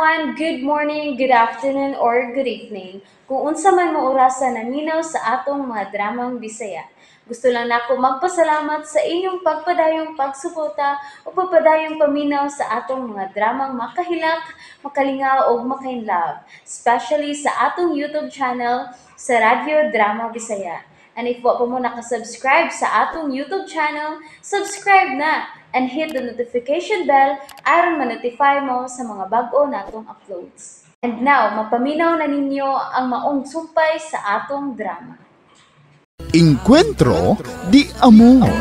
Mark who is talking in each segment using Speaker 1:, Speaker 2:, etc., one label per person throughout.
Speaker 1: everyone! Good morning, good afternoon, or good evening. Kung unsa man mo orasa naminaw sa atong mga dramang Bisaya. Gusto lang nako magpasalamat sa inyong pagpadayong pagsuporta o pagpadayong paminaw sa atong mga dramang makahilak, makalingaw o makainlove, especially sa atong YouTube channel sa Radyo Drama Bisaya. And if wa pa mo nakasubscribe sa atong YouTube channel, subscribe na and hit the notification bell aron ma-notify mo sa mga bag-o natong uploads. And now, mapaminaw na ninyo ang maong sumpay sa atong drama.
Speaker 2: Encuentro di Amor.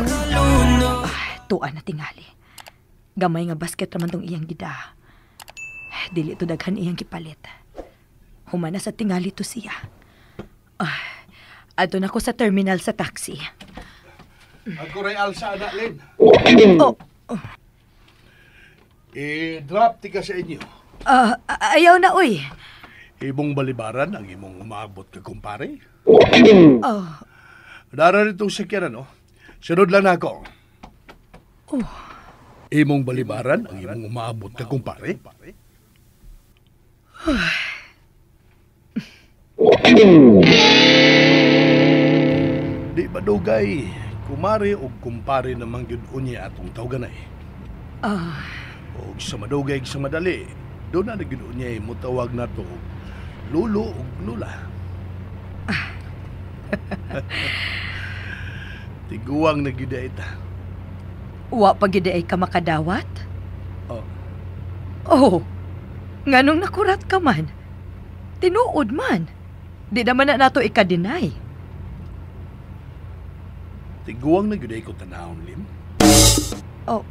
Speaker 3: Ay, tuan na tingali. Gamay nga basket raman tong iyang gida. Dili to daghan iyang gipalit. Humana sa tingali to siya. Ay, adto na ko sa terminal sa taxi.
Speaker 4: Ako ray alsa na, Lin.
Speaker 3: Oh,
Speaker 4: I-drop ti ka sa inyo.
Speaker 3: Ayaw na, uy.
Speaker 4: Imong balibaran ang imong umaabot ka, kumpare.
Speaker 3: Oh.
Speaker 4: Dara nitong sakyanan, no? Sunod lang na ako.
Speaker 3: Oh.
Speaker 4: Imong balibaran ang imong umaabot ka, kumpare. Di ba dugay, kumare o kumpare namang gyud unya atong tawganay. Og sa madugay sa madali, doon na gyud unya mutawag nato lulo ug lula. Tiguang na gyud ita.
Speaker 3: Wa pa gyud ay ka makadawat?
Speaker 4: Oh.
Speaker 3: Oh. Nganong nakurat ka man? Tinuod man. Di naman na nato ika-deny.
Speaker 4: Tiguang na gyud ay ko tanawon, Lim.
Speaker 3: Oh.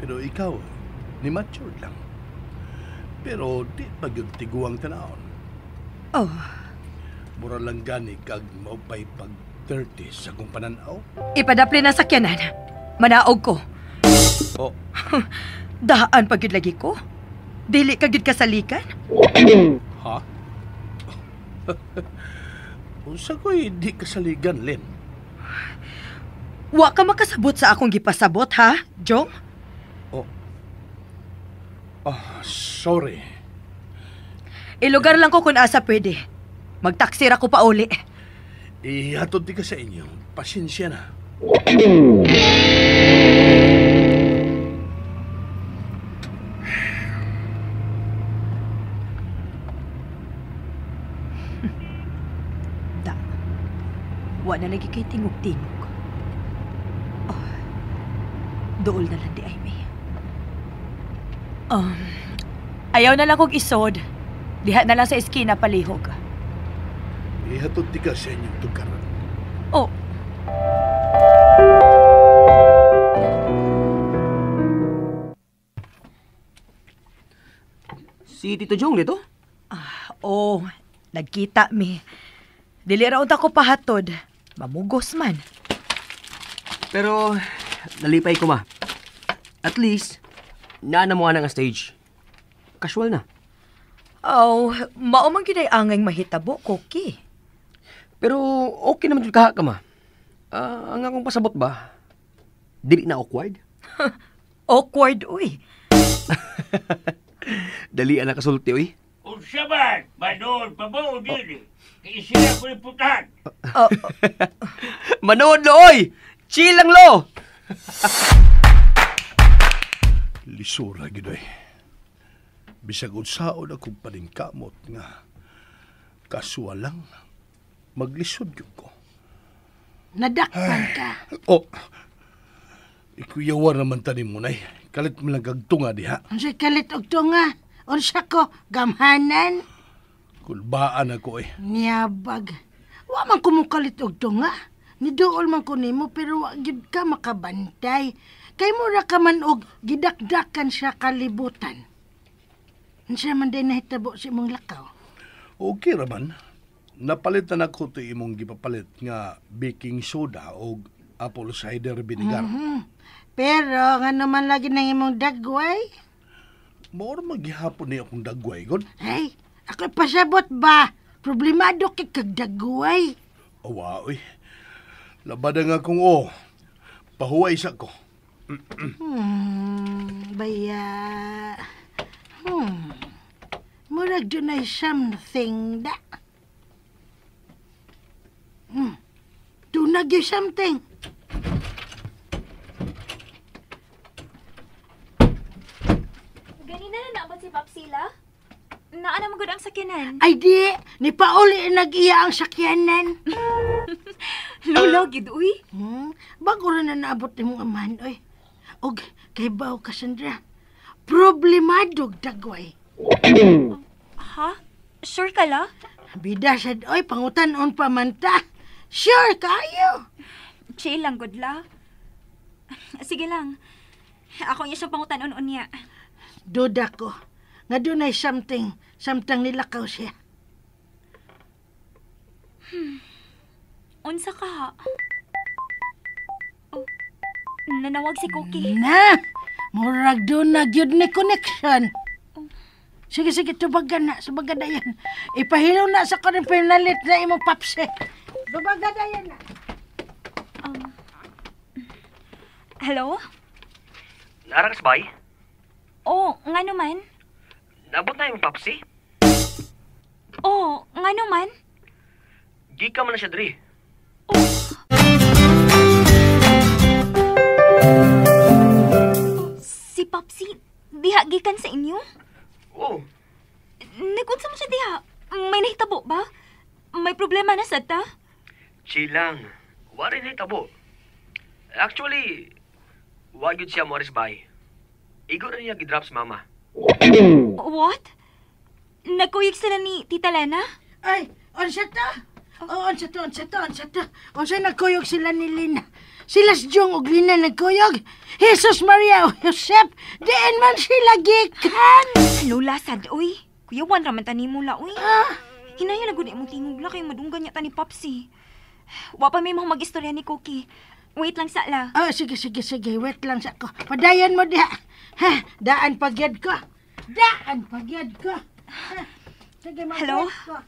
Speaker 4: Pero ikaw, ni matured lang. Pero di pa gyud tiguang tanawon.
Speaker 3: Oh.
Speaker 4: Mura lang gani kag maupay pag 30 sa kong pananaw.
Speaker 3: Ipadapli na sakyanan. Manaog ko.
Speaker 4: Oh.
Speaker 3: Daan pa gyud lagi ko. Dili ka gyud kasalikan.
Speaker 4: Ha? Unsa ko'y di kasaligan, Lin?
Speaker 3: Wa ka makasabot sa akong gipasabot, ha, Jong?
Speaker 4: Oh. Ah, sorry.
Speaker 3: Ilugar lang ko kung asa pwede. Magtaksi ra ko pa uli.
Speaker 4: Ihatod di ka sa inyo. Pasensya na.
Speaker 3: Da. Wa na lagi kay tingog-tingog. Oh. Dool na lang di ay may. Ayaw na lang kog isod. Diha na lang sa eskina palihog.
Speaker 4: Ihatod di ka sa inyong tugaran.
Speaker 3: Oh.
Speaker 5: Si Tito Jong dito?
Speaker 3: Oh, nagkita mi. Dili ra unta ko pahatod. Mamugos man.
Speaker 5: Pero nalipay ko ma. At least, naana mo nga stage. Casual na.
Speaker 3: Oh, mao man gyud ay angay mahitabo, Koki.
Speaker 5: Pero okay naman jud kaha ka ma. Ang akong pasabot ba? Dili na awkward?
Speaker 3: Awkward, uy.
Speaker 5: Dali na kasulti, uy.
Speaker 6: Unsa man, manood pa mo o dili? Kaya sila ko yung putahan.
Speaker 3: Oh,
Speaker 5: Manood lo, oy! Chill lang lo!
Speaker 4: Lisura, gidoy. Bisag unsaon akong paningkamot nga kasual lang, maglisod gyud ko.
Speaker 7: Nadakpan ka.
Speaker 4: Oh, ikuyawan naman tani mo, nay. Kalit mo lang kagtunga diha.
Speaker 7: Unsay kalit og tunga? Unsa ko, gamhanan?
Speaker 4: Kulbaan ako eh.
Speaker 7: Niyabag. Wa man ko mukalit og tunga. Niduol man ko nimo pero wa gyud ka makabantay. Kay mura ka man og gidakdakan sa kalibutan. Unsa man day nahitabo sa imong lakaw?
Speaker 4: Okay ra man. Napalitan ako to imong gipapalit nga baking soda og apple cider vinegar.
Speaker 7: Mm-hmm. Pero nga naman lagi nang imong dagway?
Speaker 4: Mao ra maghihapon ni akong dagway god.
Speaker 7: Ay, ako'y pasabot ba? Problemado kay kag dagway.
Speaker 4: Awa oy. Labada nga kung o. Pahuway sa ko.
Speaker 7: Baya. Murag dunay something da. Dunay gyud something.
Speaker 2: Ganina na naabot si Papsila? Naana mo gud ang sakyanan?
Speaker 7: Ay di, ni Pauli nag-iya ang sakyanan.
Speaker 2: Lula, gid uy.
Speaker 7: Bago ra na naabot nimong amahan, oy. Og kay baw Cassandra, problemado dagway.
Speaker 2: Ha? Sure ka la?
Speaker 7: Bida sad oy, pangutan-on pa man ta. Sure kayo.
Speaker 2: Chill lang gud la. Sige lang. Ako niya siyang pangutan-on unya.
Speaker 7: Duda ko nga dunay something samtang nilakaw siya.
Speaker 2: Unsa ka? Oh, nanawag si Cookie.
Speaker 7: Na, murag doon na gyud ni connection. Sige, sige, tubagan na. Subagan na yan. Ipahilaw na sa kanang pinalit na imong papse. Tubagan na yan na.
Speaker 2: Hello?
Speaker 5: Nara ka bay?
Speaker 2: Oh, nga naman.
Speaker 5: Naabot na yung papsi?
Speaker 2: Oh, nga naman.
Speaker 5: Gika man na siya diri.
Speaker 2: Oh. Si Papsi, diha gikan sa inyo?
Speaker 5: Oo.
Speaker 2: Nag-unsa mo siya diha? May nahitabo ba? May problema na sad ta?
Speaker 5: Chill lang. Wari nahitabo. Actually, wa gyud siya mo bay. Igo ra niya gidrop sa mama.
Speaker 2: What? Nagkuyog sila ni Tita Lena?
Speaker 7: Ay, unsa ta? Oh, unsa to, unsa to, unsa to. Unsa nagkuyog sila ni Lina? Sila si Jong og Lina nagkuyog. Jesus Maria o Josep, diin man sila gikan.
Speaker 2: Lola, sad, uy. Kuyawan raman tani mo la, uy. Hinayon na gud imong tingog la kay madunggan niya ta ni Papsi. Wa pa may mga mag-istorya ni Cookie. Wait lang sa la.
Speaker 7: Oh, sige, sige, sige. Wait lang sa ko. Padayon mo diha. Ha, daan pagyad ko. Daan pagyad ko. Ha, sige,
Speaker 2: Hello?
Speaker 7: Ko.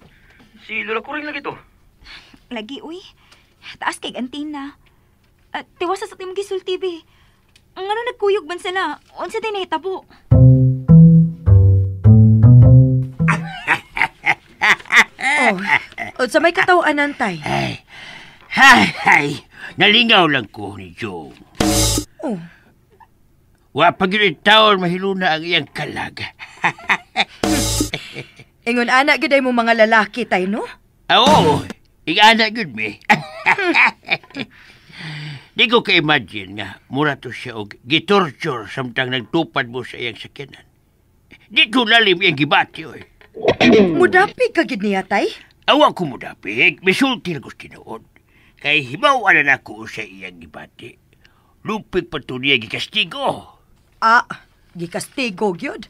Speaker 5: Si Lola Kuring lagi to.
Speaker 2: Lagi, uy. Taas kay antina. Tiwasa sa timong gisulti, be. Ang ano nagkuyog man sila? Unsa din nahitabo?
Speaker 3: Oh, unsa may kataw-anan tay?
Speaker 6: Ay, hay, hay. Nalingaw lang ko ni Joe.
Speaker 3: Oh.
Speaker 6: Wa pa gyud taon mahiluna ang iyang kalag.
Speaker 3: Ingon ana gyud ay mo mga lalaki tay, no?
Speaker 6: Oo, ing-ana gyud mi. Di ko ka-imagine nga mura to siya og gitorture samtang nagtupad mo sa iyang sakyanan. Di ko lalim iyang gibati, oy.
Speaker 3: Mudapig ka gid niya tay?
Speaker 6: Awa ko mudapig, misulti lang ko tinuod. Kay hibaw na ko sa iyang gibati. Lupig pa to niya gikastigo.
Speaker 3: Ah, gikastigo gyud.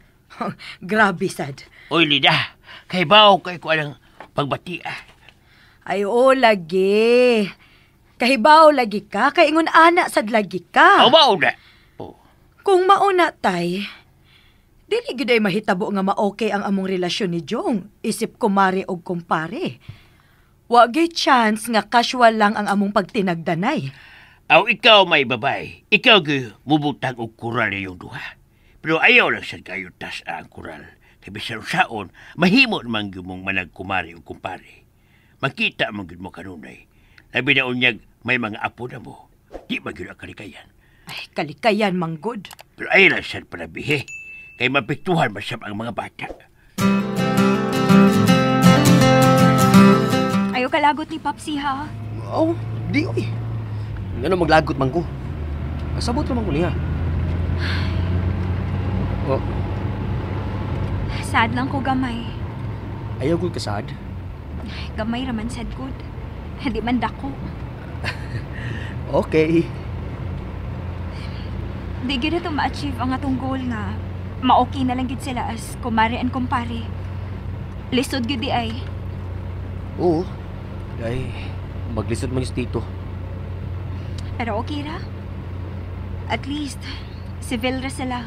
Speaker 3: Grabe sad.
Speaker 6: Oy, Lida, kay baw kay ko anang pagbati ah.
Speaker 3: Ay, oo, lagi. Kahibaw lagi ka, kay ingon ana sad lagi ka.
Speaker 6: Aw, mauna. Oh.
Speaker 3: Kung mauna tay, dili gyud ay mahitabo nga ma-okay ang among relasyon ni Jong, isip kumare og kumpare. Wa gyud chance nga casual lang ang among pagtinagdanay.
Speaker 6: Aw, ikaw may babay. Ikaw gyud mubutang og kural niyong duha. Pero ayaw lang sad kayo tas ang kural. Kay bisan saon, mahimo man gyud mong managkumare og kumpare. Makita man gyud mo kanunay. Labi na unyag may mga apo na mo. Di ba gyud ang kalikayan?
Speaker 3: Ay, kalikayan manggod.
Speaker 6: Pero ayaw lang sad panabihi. Kay mapiktuhan masab ang mga bata.
Speaker 2: Ayaw kalagot ni Papsi, ha?
Speaker 5: Oh, di oy. Ngano maglagot man ko? Kasabot naman ko niya. Oh.
Speaker 2: Sad lang ko gamay.
Speaker 5: Ayaw ko ka sad?
Speaker 2: Gamay raman sad good. Hindi man dako.
Speaker 5: Okay.
Speaker 2: Di gyud na to ma-achieve ang atong goal nga ma-okay na lang gyud sila as kumare and kumpare. Lisod gyud di ay.
Speaker 5: Oo. Ay, maglisod man si Tito.
Speaker 2: Pero okay ra. At least, civil ra sila.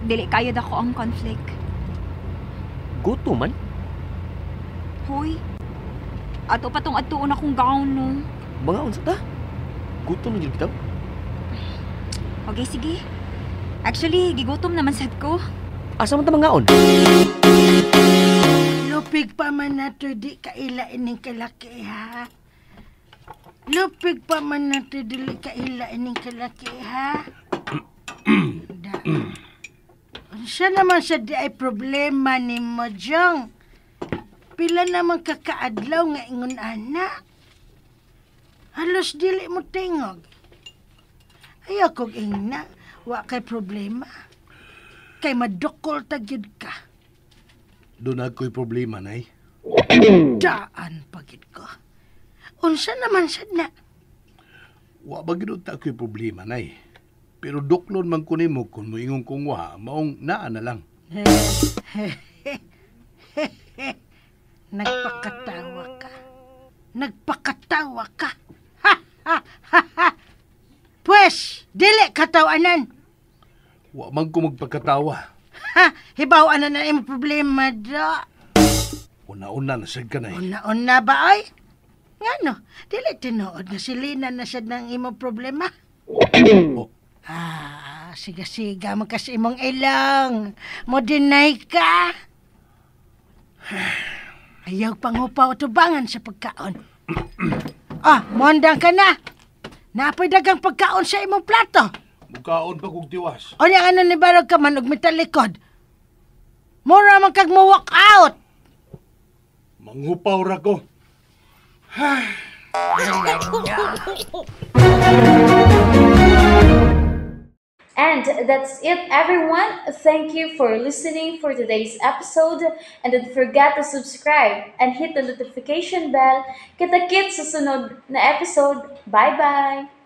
Speaker 2: Dili kayod ako ang conflict.
Speaker 5: Guto man?
Speaker 2: Hoy, ato pa tong atuon akong gown, no?
Speaker 5: Mga unsa ta? Gutom na jud kita.
Speaker 2: Okay, sige. Actually, gigutom naman sad ko.
Speaker 5: Asa man ta mangaon?
Speaker 7: Lupig pa man nato di kaila ining kalaki ha. Lupig pa man nato dili kaila ining kalaki ha. Da. Unsa naman sa di ay problema nimo, Jong? Pila naman kakaadlaw nga ingon ana? Halos dili mo tingog. Ayaw kog ingna, wa kay problema. Kay madukol ta gyud ka.
Speaker 4: Doon ako'y problema, Nay.
Speaker 7: Daan pagid ko. Unsa naman sad na?
Speaker 4: Wa ba gyud ta ako'y problema, Nay? Pero duklon man ko nimo kung moingon kong wa, maong naa na lang.
Speaker 7: Nagpakatawa ka. Nagpakatawa ka. Ha, ha, ha, ha. Pwes, dili katawanan.
Speaker 4: Wa man ko magpakatawa.
Speaker 7: Ha, hibaw na na imong problema da.
Speaker 4: Una-una na sad ka, Nay.
Speaker 7: Una-una ba ay? Ngano, dili tinuod na si Lina na sad ng imong problema.
Speaker 4: Oh.
Speaker 7: Ah, siga-siga man kasi imong ilang. Mo deny ka. Ayaw pangupaw tubangan sa pagkaon. Ah, mondang ka na. Napoy dagang pagkaon sa imong plato.
Speaker 4: Mukaon pa kog tiwas.
Speaker 7: O niya ano ni barog ka man og mitalikod. Mura man kag mo walk out.
Speaker 4: Manghupaw ra ko.
Speaker 1: And that's it, everyone. Thank you for listening for today's episode. And don't forget to subscribe and hit the notification bell. Kita-kits sa sunod na episode. Bye-bye!